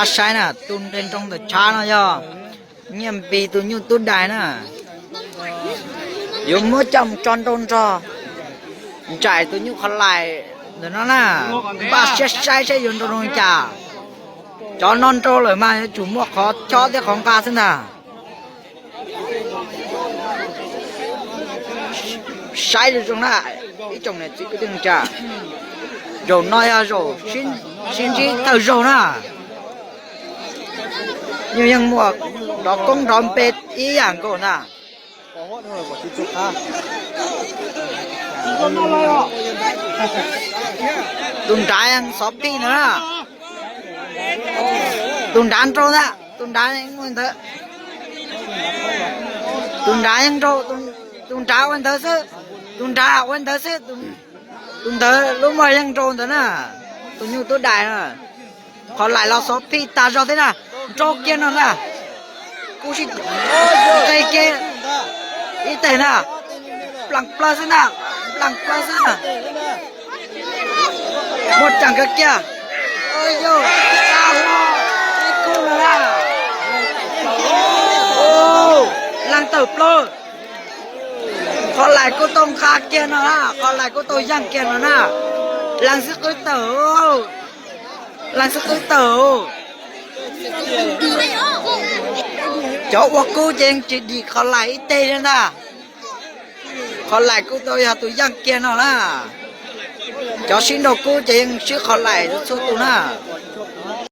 Saib na, tus nres nroo ntawm tshav no yog Nyiaj Npis tus nyuj tub dais na. Yuav muab coj mus tso nrau nrog nraim tus nyuj qhov lais ntawm no na. Npaj siab saib saib yuav nrau zoo li cas. Cov no nrau lawm mas yuav tsum muaj qhov chob thiab qhov nqa xwb ntag. Saib zoo zoo na, ib tsoom niam txiv kwv tij neej tsa, zaum no yog zaum sib ntsib thawj zaug na. Nyuj yeej muaj nrov koob nrov npe ib yam nkaus ntag. Tus nrad yeej xov phij ntag na. Tus nrad nrau ntag, tus nrad ua ntawd. Tus nrad yeej nrau, tus nrad ua ntawd xwb, tus nrad ua ntawd xwb. Tus ntawd lub moj yeej nrau ntawd na, tus nyuj tub dais na. Qhov laim los xov phij tas zog thiab na, nrau kiag no na. Kuj sib nqe kiag ib teg na, plaws plaws xwb na, plaws plaws xwb na. Muaj tseem kawg kiag. Ib kub no na, leej tawm plaws. Qhov laim kuj tau nqa kiag no na, qhov laim kuj tau yeej kiag no na. Leej xwb qwb tawm, leej xwb qwb tawm. Cov ua kub ces yeej tsis dim qhov laim ib teg li ntag. Qhov laim kuj tau yog tus yeej kiag no na. Cov sib nrau kub ces yeej swb qhov laim txhua tus na.